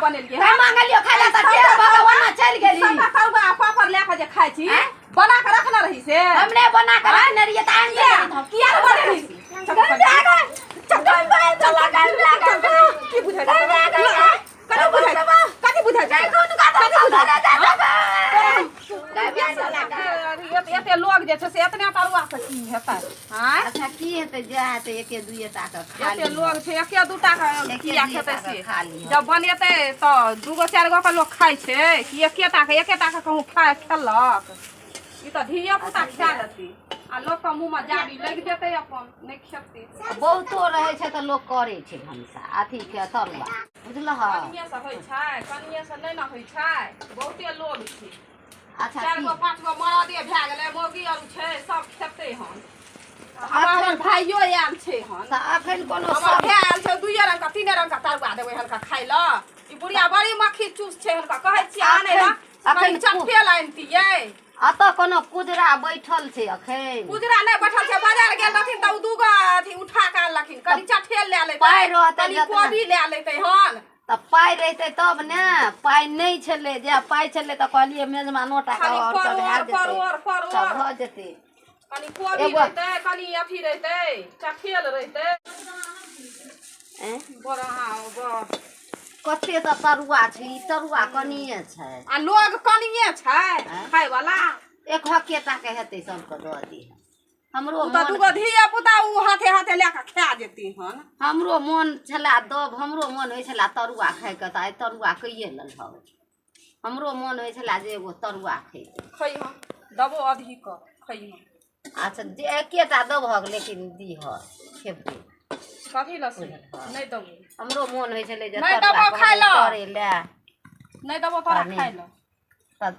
बनेलियै हम मांगलियो खाय ला त टेढ़ भऽ के ओना चलि गेली। सबटा तरुआ आ पापड़ लए कऽ जे खाइ छी बना कऽ रखने रही से। हमने बना के रखने रहियै त आनि किया देली। किया ने बनेली? की बुझाइ छै तोरा? कथी बुझाइ छै? कथी बुझाइ छै? कथी बुझाइ छै? एते लोग जे छै से एतने तरुआ से की हेतै? आँय? अच्छा, की हेतै? जे हेतै एके दुइए टा के खा एते लिहऽ। लोग छै, एके दूटा के एके किया दुइए खेतै टा के से? खा लिहऽ। जब बनेतै तऽ दूगो चारि गो के लोक खाइ छै कि एकेटा के? एकेटा के कहूँ खाय खेलक? ई तऽ धिये पुता खा लेतै आ लोकके मुँहमे जाबी लागि जेतै, अपन नहि खेतै। बहुतो रहै छै तऽ लोक करै छै भनसा अथी के तरुआ, बुझलह? कनिये से होइ छै, कनिये से नहि ने होइ छै, बहुते लोग छै। अच्छा, चारि की गो पाँच गो मरदे भए गेलै, मौगी आर छै, सब खेतै हन। हमर भाइयो आयल छै हन। तऽ अखन कोनो हमर सब भाय आयल छै, दुइये रंग के तीने रंग के तरुआ देबै हनका खाय लए। ई बुढ़िया बड़ी मक्खी चूस छै, हनका कहै छियै आनै लए। अखन कनि चटफेल आनितियै। एतऽ कोनो कुजरा बैठल छै अखन? उजरा नहि बैठल छै, बाजार गेल रहथिन तऽ ओ दूगो अथी उठा कऽ आनलखिन। कनि चठेल लए लेतै, पाइ रहतै कनि जतना। कोबी लए लेतै हन। तऽ पाइ रहितै तब ने, पाइ नहि छलै। जे पाइ छलै तऽ कहलियै मेजबानो टा के खाली आओर तऽ भए परोर जेतै परोर तऽ परोर भऽ जेतै। कनि कोबी एगो रहितै, कनि अथी रहितै, चठेल रहितै। ऐं? बड़ अहाँ बड़ कते तऽ तरुआ छै, ई तरुआ कनिये छै। आ लोग कनिये छै आँय? खाय वाला। एक हके टा के हेतै, सबके दऽ दिहे। हमरो ओ तऽ मोन दूगो धिया पुता ओ हाथे हाथे लए कऽ खा जेती हन। हमरो मोन छला दब, हमरो मोन होइ छला तरुआ खायके, तऽ आइ तरुआ कैये लेलहक। हमरो मोन होइ छला जे एगो तरुआ खैती। खैहऽ, दबो अधही कऽ खैहऽ। अच्छा, जे एकेटा देबहक, लेकिन दीह, खेबै। कथी लए से? नहि देबो। हमरो मोन होइ छलै जे नहि तरुआ देबो खाय लए। तरे लए। नहि देबो तोरा नहि। खाय लए। तऽ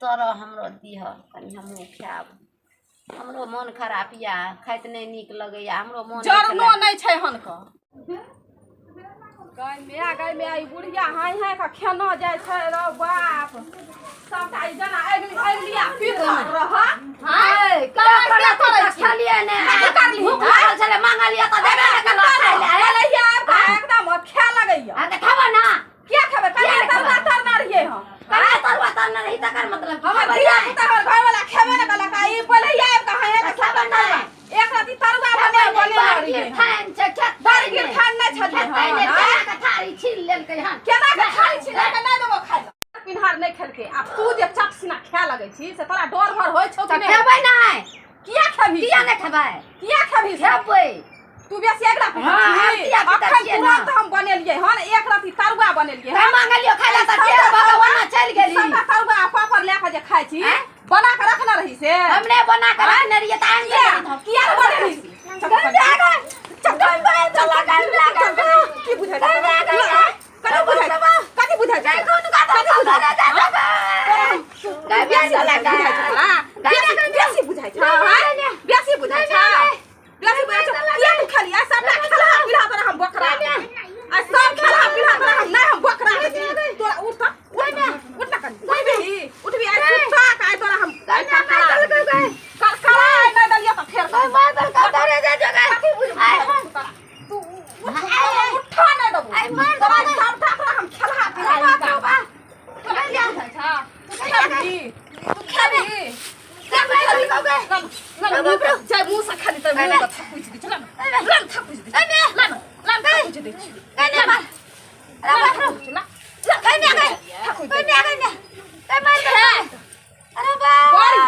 तर हमरो दीह कनि, हमहूँ खायब। हमरो मोन खराब यऽ, खाइत नहि नीक लगैया। हमरो मोन होइ जरनो छलै। नहि छै हनकऽ। गाय माय, गाय माय, ई बुढ़िया हाय हाय कऽ खेना जाइ छै। रौ बाप, सबटा ई जेना अगली अगलिया पीतल रह। हाय, कमाइ के करै छी? खेलियै ने। कथी करलिही? भूख लागल छलै, मांगलियै तऽ देबे नहि केलक खाय लए। एलैया आबि कऽ एकदम खाय लगैया। आ तऽ खेबै ना? किया खेबै? किया कनिया नहि तरुआ खेबै? तरना रहियै हम। कनिया तरुआ तरने रही, तकर मतलब की? हमर खेबै धिया नहि? पुता, हमर घरवाला खेबे नहि केलक आ ई पहिले आबि कऽ हाय हाय कऽ खेबै सबटा नहि। तरुआ एक रति तरुआ बने खेबै नहि, बनेने बड़ रहियै हम। गिरथान छै, खेतै बड़ नहि। गिरथान नहि छलियै खेतै हम, नहि, आँय? केना कऽ थारी छीन लेलकै हन? केना के थारी छिना के नहि देबो खाय लए। पिन्हार नहि खेलकै आ तू जे चट सिना खाय लगै छी से तोरा डर भर होइ छौ कि तऽ नहि? खेबै नहि? किया खेबही? किया नहि खेबै? किया खेबही से? खेबै। तू बेसी अगिला पिता हाँ, छी? हम धिया पुता अखन छियै ना। तुरंत हम बनेलियै हन, एक रति तरुआ बनेलियै हम हन। मांगलियो खाय लए तऽ टेढ़ भऽ के ओना चलि गेली। सबटा तरुआ आ पापड़ लए कऽ जे खाइ छी, आँय? बना कऽ रखने रही से? हमने बना के रखने रहियै तऽ आनि किया देली। किया ने बनेली? की बुझाइ छै तोरा? कथी बुझाइ छै? कथी बुझाइ छै? कथी बुझाइ छै? बेसी बुझाइ छै तोरा? बेसी बेसी बुझाइ छै, आँय? बेसी बुझाइ छै, बेसी बुझाइ छै। किया तू खेली? आइ सबटा खेलहा पीलहा तोरा हम बकरा, आइ सब खेलहा पीलहा तोरा हम नहि, हम बकरा दै छी तोरा। उठ तऽ, उठ ना, उठ ना कनि। उठबी, उठबी? आइ सुता के आइ तोरा हम आइ करकरा करकरा आइ नहि देलियै तऽ फेर कथी बुझाइ छै तोरा? तू उठ, उठा नहि देबो तोरा। सबटा तोरा हम खेलहा पीलहा निकाल। तोरा की बुझाइ छौ? तू खेबही? तू खेबही? जाय मुँह से खाली तऽ मुँह के थकुचि दै छै। लन थकुचि दै छै, लन लन थकुचि दै छै, लन थकुचि, ला थकुचि दै छै। बड़ी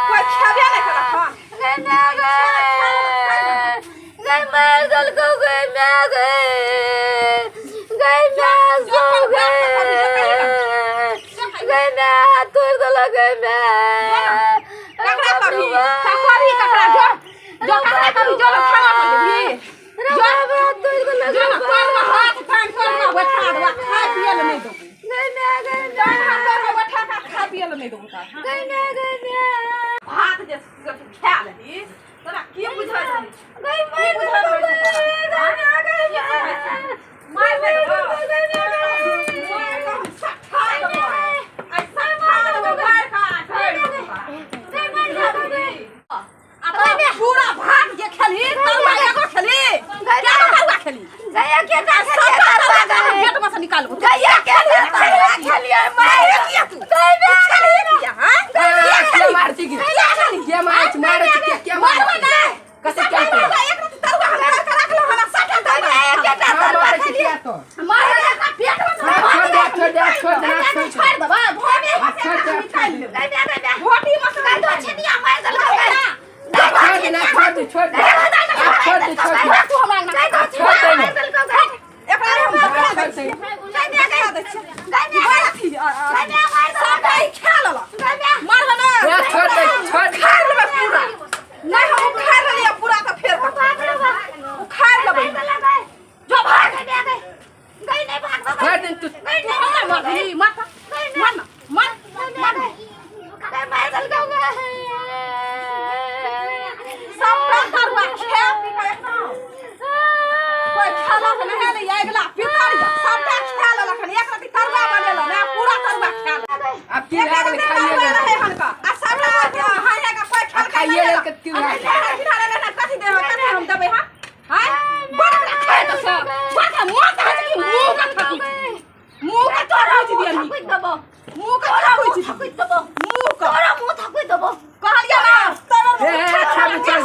कोइ खेबे नहि केलक हन। ककरा करही? करही ककरा? जो जो, ककरा करही? जो खाना पर जेबही, जो जो ना। तोर में हाथ कान तोर में बैठा देबा, खाय पिए ले नहि देबो। डाँड़ हाथ तोर में बैठा के खाय पिए ले नहि देबो। तोरा भात जे खा लेही, तोरा की बुझल छै? की बुझल रहै छै तोरा? की बुझाइ छै? मारि देबो, मारि कऽ हम सठा देबो आइ, सठा देबो, मारि कऽ आ झोड़ि देबो तोरा। आ तोरा पूरा भात जे खेलही, तरुआ एगो खेलही, केगो तरुआ खेलही? सबटा तरुआ। निकालबो गैया के तरुआ खेलिए मार किया तू किया हां क्या मार छी क्या मार मार छी क्या मार ना कैसे क्या एक रत्ती तरुआ हम कर रखलो हमरा साटा तरुआ एकेटा तरुआ खेलिए तो मार का पेट में छोड़ दे छोड़ दे छोड़ दे छोड़ दे भोटी छोड़ दे निकाल ले भोटी मसला दो छनिया मार देलको छोड़ दे ना छोड़ दे छोड़ दे छोड़ दे छोड़ दे तू हमरा ना छोड़ दे एकरा हम छोड़ दे छोड़ दे छोड़ दे पूरा नहीं हम उखाड़ लेलिए पूरा त फेर उखाड़ लेबै जो भाग गई नहीं भाग छोड़ दे तू तू हमरा मारबी मार मार मार मार मार देलको सब तरुआ खा पी के एकदम कोई खेलक नहीं ले अगला पितर सबटा खा लेलक हन एक रत्ती तरुआ बनेल ना पूरा तरुआ खा लेलक अब की लागल खाइए रहे हनका आ सबटा हां हां का कोई खेल खाइए ले के की लागल खिला कथि दे कथि हम देबै हां हां बड़ खाए त सब बड़ मुंह का कि मुंह का थकी मुंह का तोरा होइ छी दियनी देबो मुंह का थकी छी थकुइ देबो मुंह का तोरा मुंह थकुइ देबो कहलियै ना तोरा ए छोड़ छोड़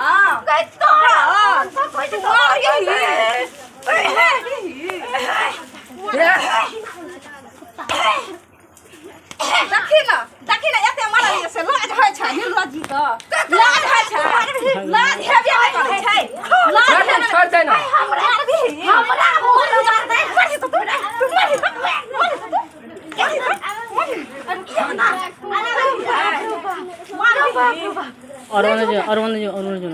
हां गई तोरा थकुइ देबो देखी ना देखी ना एते मारलियै से लाज होइ छै निर्लज्जी के लाज होइ छै लाज हेबे नहि करै छै लाज छोड़ दे छोड़ दे ना हमरा हमरा मुंह मार दे मारि तू तू मारि मारि अरवन जो अरवन जो अरवन जो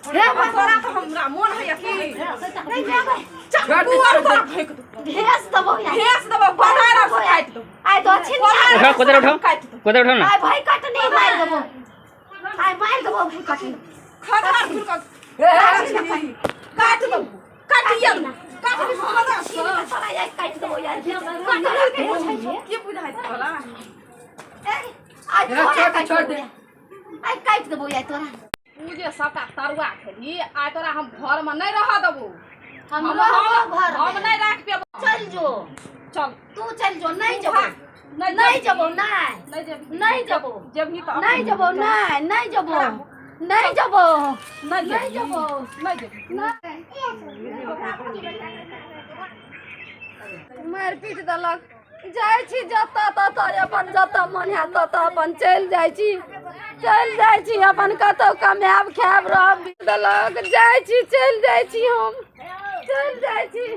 हे तोरा तो हमरा मोन होइया कि छोड़ दे छोड़ दे भेस देबो भेस देबो बधारा से काटि देबो आइ दो छिन उठाओ कोदर उठाओ कोदर उठाओ ना आइ भाई कटनी मार देबो आइ मार देबो भाई कटनी खदर खुर के काट देबो काटिया ना काट दे खदर तोरा यार काट देबो यार की बुझाइ तोरा आइ छोड़ दे छोड़ दे आइ काट देबो यार तोरा तू जे सबटा तरुआ खेली आइ तोरा हम घर में नहीं रह देबो हम रहबो घर हम नहीं राख पेबो चल जो चल तू चल जो नहीं जबो नहीं जबो नहीं नहीं जबो जेबही त नहीं जबो नहीं नहीं जबो नहीं जबो नहीं जबो नहीं जेबही मार पीट देलक जाइ छी जतऽ ततऽ अपन जतऽ मन हैत ततऽ अपन चलि जाइ छी चलि जाइ छी अपन कतौ कमायब खायब रहब देलक जाइ छी चलि जाइ छी हम चलि जाइ छी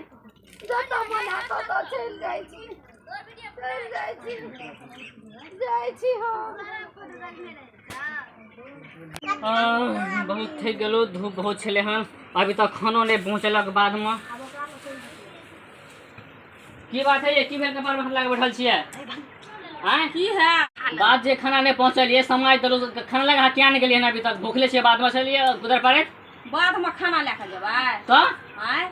जतऽ मन हैत ततऽ चलि जाइ छी चलि जाइ छी जाइ छी हम। बहुत थकि गेलहुँ, धूप बहुत छलै हन, अभी तक खानो नहि पहुँचेलक बादमे। की बात है ये, की भेल कपार में हाथ लगा बैठल छियै? आँय की है बात जे खाना नहि पहुँचल ये समाज देलहुँ, खाना लगा अहाँ किया नहि गेलियै हन अभी तक? भूखले छियै, बादमे छलियै गुदर पड़ैत। बादमे खाना लए कऽ जेबै तऽ आँय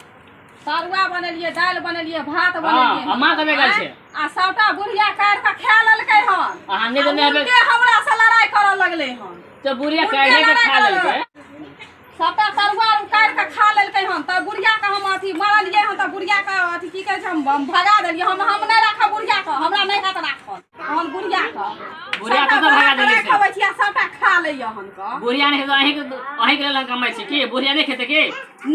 तरुआ बनेलियै, दालि बनेलियै, भात बनेलियै। आ माँ कतऽ गेल छै? आ सबटा बुढ़िया काटि कऽ खा लेलकै हन। अहाँ नहि देने हेबै उल्टे हमरा से लड़ाइ करऽ लगलै हन। तऽ बुढ़िया काटिए कऽ खा लेलकै सबटा तरुआ काटि कऽ खा लेलकै हन। तऽ बुढ़िया के हम अथी मारलियै हन, तऽ बुढ़िया के अथी की कहै छै, हम भगा देलियै। हम नहि राखब बुढ़िया के, हमरा नहि हैत राखल हम बुढ़िया के। बुढ़िया कतऽ भगा देलियै से? खबै छी आ सबटा खा लैया हन के। बुढ़िया नहि खेतै, अहींके लेल हम कमाइ छी की? बुढ़िया नहि खेतै की?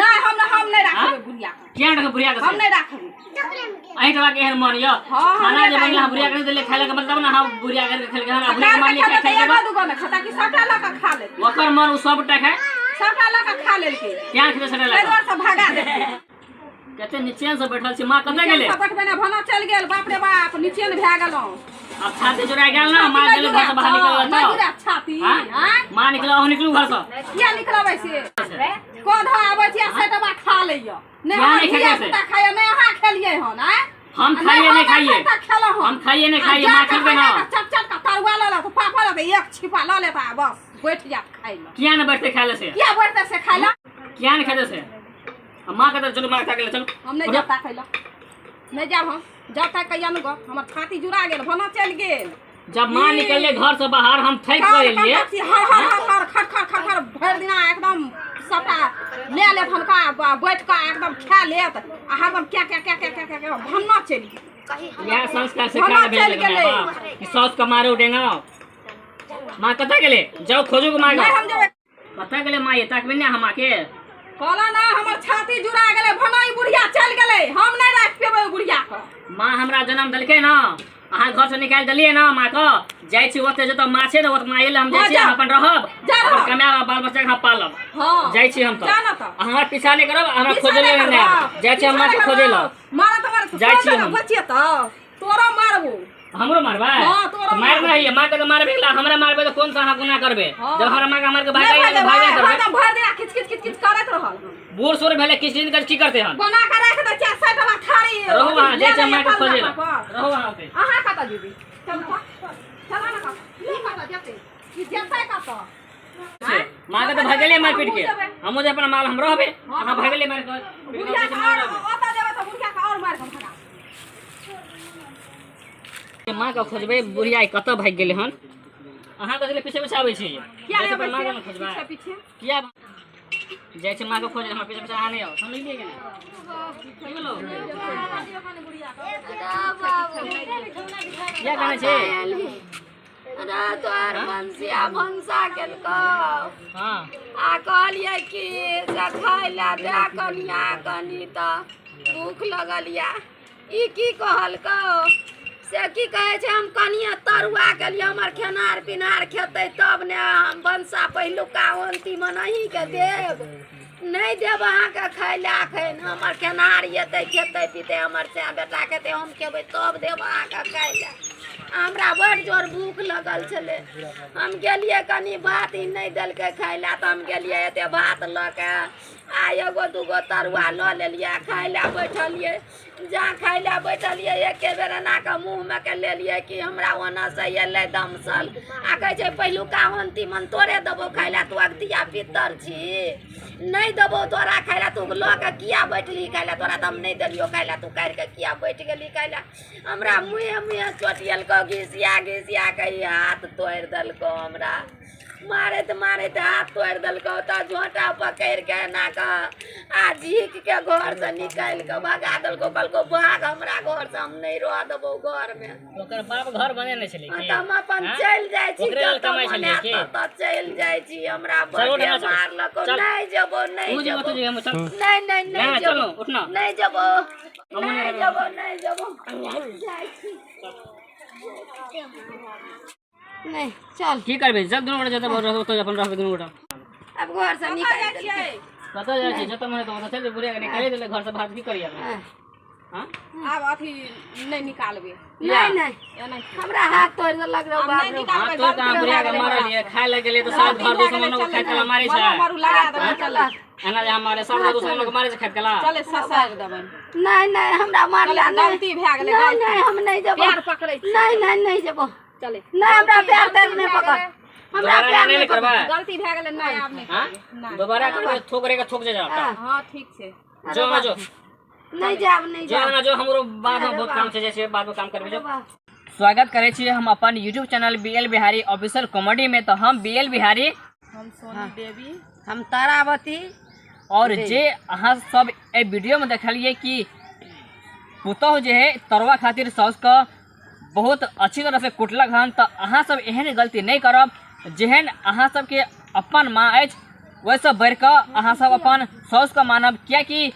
नहि, हम नहि राखबै बुढ़िया के। किया रखबै बुढ़िया के? हम नहि राखबै। अहीं टका के एहन मन यऽ, खाना जे बनलै बुढ़िया के नहि देलियै खाय लए, मतलब ने अहाँ बुढ़िया के खेलकै हन, बुढ़िया के मारलियै खेलकै। एगो दूगो नहि खाता कि सबटा लऽ कऽ खा लेतै? ओकर मन ओ सबटा खाय, सबटा लऽ कऽ खा लेलकै। किया खेतै सबटा लऽ ताहि कऽ? दुआरे से भगा देलियै। कते निचेन से बैठल छी, माँ कतऽ गेलै? निचेन से बैठबै ने, भाना चलि गेल। बाप रे बाप, निचेन भए गेलहुँ। आब छाती जुड़ा गेल ना, माँ गेलै घर से बाहर निकलल नहि तऽ जुड़ायत छाती। माँ निकल, अहूँ निकलू घर से। किया निकलबै से? कोधा आबै छी आ सेटबा खा लैया। नहि किया अहाँ नहि खेतै से? धिया पुता खाइया, नहि अहाँ खेलियै हन। आँय हम खाइए नहि खाइए, हम खाइए नहि खाइए, माँ खेलबै ना। चट चट के तरुआ लऽ लेत, पापड़ लऽ लेत, एक छिपा लऽ लेत आ बस बैठ जायत खाइ लए। किया नहि बैठतै खाइ लए से? किया बैठतै से खाइ लए? किया नहि खेतै से? माँ कहतै चलू, माँ ताकै लए चलू। हम नहि जायब ताकै लए, नहि जायब हम। जब तक कहिया नु गप, हमर छाती जुड़ा गेल, भाना चलि गेल। जब माँ निकलले घर से बाहर हम थकि गेलियै। हर हर हर हर खट खट खट खट भरि दिना एकदम सबटा ले लेत हनका बैठ कऽ एकदम खा लेत आ हरदम क्या क्या क्या क्या क्या क्या भन्ना चलि गेल। इएह संस्कार भला सिखा भेज चलि गेलै। कि साउस के मारू डेंगाओ। माँ कतऽ गेलै? जाउ खोजू के माँ नहि हम जेबै। कतऽ गेलै माँ? ये ताकबै ने हम के। कहला ना हमर छाती जुड़ा गेलै, भना ई बुढ़िया चलि गेलै, हम नहि राखि पेबै ओहि बुढ़िया के। माँ हमरा जन्म देलकै ना, अहाँ घर से निकालि देलियै ना माँ के। जाइ छी ओतऽ जतऽ माँ छै ने ओतऽ माँ एलै, हम जाइ छी, हम अपन रहब, अपन कमायब, बाल बच्चा के हम पालब। हँ जाइ छी हम तऽ। जा ना तऽ। अहाँ हमरा पीछा नहि करब, हमरा पीछा खोजै नहि लए नहि आयब। करब। जाइ छी हम पीछा माँ के नहि खोजै लए। करब। मारत मारत जाइ छी हम। बचिए तऽ तोरो मारबो। हमरो मारबै? हँ, तोरो मारना है माँ के तऽ मारबे, हमरा मारबै तऽ कोन सा अहाँ गुनाह करबै? हँ। जब हमरा माँ के मार के नहि भागै भागबै, भागै करबै। हरदम भरि दिना खिच खिच खिच खिच करैत रहल। बूढ़ सूढ़ भेलै किछु दिन के की करतै हन? बना कऽ राखि दै छियै 60 टा थारी। रहू अहाँ, जाइ छी हम माँ के ले खोजै लए। पर। रहू अहाँ ओतै। अहाँ कतऽ जेबै? चलू तऽ, चला ना कतऽ? ई कतऽ जेतै? ई जेतै कतऽ? माँ के तऽ भगेलियै मारि पीट के, हमहूँ जे अपन माल हम रहबै, अहाँ भगेलियै मारि के। बुढ़िया के आओर ओतऽ जेबै तऽ बुढ़िया के आओर मारि कऽ भगा। माँ के खोजबै, बुढ़िया कतऽ भागि गेलै हन? अहाँ कथी पीछे पीछे आबै छी? किया जाइ छी आबै अपन माँ के छियै? ने खोजबै। पीछे पीछे किया जाइ छी माँ के खोजै, हमरा पीछे पीछे अहाँ नहि आउ, समझलियै कि नहि? की भेलौ? किया कानै छी? अरे तोहर भनसिया भनसा केलकौ। हँ आ कहलियै कि से खाय लए दए कनिया कनि, तऽ भूख लगल यऽ। ई की कहलकौ से की कहै छै, हम कनिए तरुआ केलियै, हमर खेनार पिनार खेतै तब ने हम भनसा पहिलुका अन्तिमन अहीँके देब, नहि देब अहाँके खाय लए एखन। हमर खेनार एतै, खेतै पीतै, हमर सए बेटा खेतै, हम खेबै तब देब अहाँके खाय लए। हमरा बड़ जोर भूख लगल छलै, हम गेलियै कनि भात ई नहि देलकै खाय लए, तऽ हम गेलियै एते भात लऽ के आ एगो दूगो तरुआ लऽ लेलियै, खाय लए बैठलियै। जहाँ खाय लए बैठलियै एके बेर एना कऽ मुँहमे के लेलियै कि हमरा ओनऽसँ एलै दमसल आ कहै छै पहिलुका अन्तिमन तोरे देबौ खाय लए, तू अगतिया पित्तर छी, नहि देबौ तोरा खाय लए, तू लऽ कऽ किया बैठली खाय लए, तोरा तऽ हम नहि देलियौ खाय लए, तू काढ़ि कऽ किया बैठ गेली खाय लए। हमरा मुँहे मुँहे चोटियलकौ, घिसिया घिसिया कऽ ई हाथ तोड़ि देलकौ, हमरा मारैत मारैत हाथ तोड़ि देलकौ। तऽ झोँटा पकड़ि कऽ एना कऽ आ झीक के घरसँ निकालि कऽ भगा देलकौ, कहलकौ भाग हमरा घरसँ, हम नहि रहऽ देबौ घरमे। ओकर बाप घर बनेने छलै हँ, की? तऽ हम अपन हँ? चलि जाइ छी, ओकरे लेल जतऽ कमाइ मन छलियै हैत की? ततऽ चलि जाइ छी। हमरा चल, उठ बड्डे ना, चल। मारलकौ। चल। नहि जेबौ, नहि तू जेबो, जेबौ, तू जेबो, चल। नहि नहि ना, नहि चल, जेबौ, उठ ना। नहि जेबौ, हमहूँ नहि नहि जेबौ, नहि जेबौ, जाइ छी। नहि चल। की करबै? जब दुनू गोटा जतऽ रहबै ओतऽ अपन रहबै दुनू गोटा। आब घरसँ कतऽ निकालि जाइ देलकै। छियै? कतऽ जाइ छी? जतऽ मन हेतौ ओतऽ चलि जो। बुढ़िया के निकालि देलै घर से बाहर, की करियै? हँ। हँ आब अथी नहि निकालबै। नहि नहि, एना हमरा हाथ तोड़ि देलक रौ आब बाप नहि रौ। निकालबै। हाथ तोड़ कऽ बुढ़िया के मारलियै, खाय लए गेलियै तऽ सब घर दुश्मनो के खाइत कला मारै छै। मरू लगा देबै, चले। एना जे हम मारे सब घर दुश्मनो के मारै छै खाइत कला। चले, ससारि देबै। नहि नहि, हमरा मारला चले, नहि। गलती भए गेलै, नहि गलती। नहि, हम नहि जेबौ। पैर पकड़ै छी। नहि नहि, नहि जेबौ। चले। नहि, हमरा पैर तेर नहि पकड़, हमरा दोबारा पैर नहि नहि पकड़। करबै। गलती भए गेलै, नहि आब नहि हँ करबै। नहि। दोबारा करबै थोक रे के थोक जे जाओ। हँ। हँ ठीक छै। जो ना जो। नहि जायब, नहि जो जायब। ना जो, हमरो बाद में बहुत काम छै, जैसे बाद में काम करबै जो। बाप। स्वागत करै छी हम अपन YouTube channel B L Bihari official comedy में। तऽ हम बी एल बिहारी, हम सोनी देवी, हम तारावती और जे अहाँ सब एहि वीडियो में देखलियै कि पुतहु जे है तरुआ खातिर साउसके बहुत अच्छी तरह से कुटलक हन, तऽ अहाँ सब एहन गलती नहि करब। जेहन अहाँ सबके अपन माँ अछि ओहिसँ बढ़िकऽ अहाँ सब अपन साउसके मानब, किएकि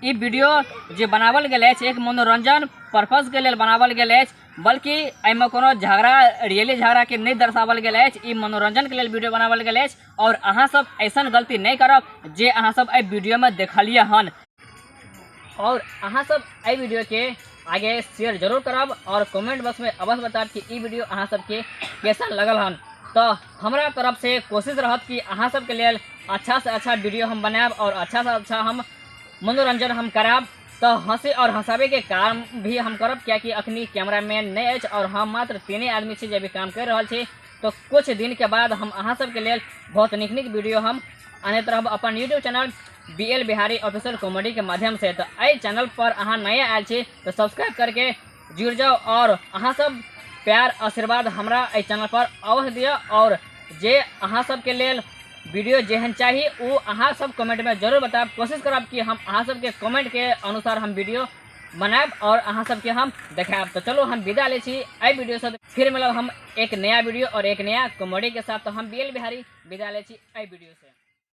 ई वीडियो जे बनावल गेल अछि एक मनोरंजन पर्पसके लेल बनावल गेल अछि, बल्कि एहिमे कोनो झगड़ा रियली झगड़ाके नहि दर्शावल गेल अछि। ई मनोरंजनके लेल वीडियो बनावल गेल अछि और अहाँ सब ऐसन गलती नहि करब जे अहाँ सब एहि वीडियोमे देखलियै हन। और अहाँ सब एहि वीडियोके आगे शेयर जरूर करब और कमेंट बॉक्स में अवश्य बतायब कि ई वीडियो अहाँ सबके कैसन लगल हन। तऽ हमरा तरफ से कोशिश रहत कि अहाँ सबके लेल अच्छा से अच्छा वीडियो हम बनायब और अच्छा से अच्छा हम मनोरंजन हम करायब। तऽ हँसी और हँसाबैके काम भी हम करब, कियाकि अखनी कैमरामैन नहि अछि और हम मात्र तीने आदमी छी जे अभी काम करि रहल छी। तऽ कुछ दिनके बाद हम अहाँ सबके लेल बहुत नीक नीक वीडियो हम आनैत रहब अपन YouTube channel B L Bihari official comedy के माध्यम से। तऽ एहि चैनल पर अहाँ नया आयल छी तऽ सब्सक्राइब करके जुड़ जाउ और अहाँ सब प्यार आशीर्वाद हमरा एहि चैनल पर अवश्य दिअ और जे अहाँ सबके लेल वीडियो जेहन चाही ओ अहाँ सब कमेंट में जरूर बतायब। कोशिश करब कि हम अहाँ सबके कमेंट के अनुसार हम वीडियो बनायब और अहाँ सबके हम देखायब। तो चलो हम विदा लै छी एहि वीडियो से, फिर मिलब हम एक नया वीडियो और एक नया कॉमेडी के साथ। तो हम बीएल बिहारी विदा लै छी एहि वीडियो से।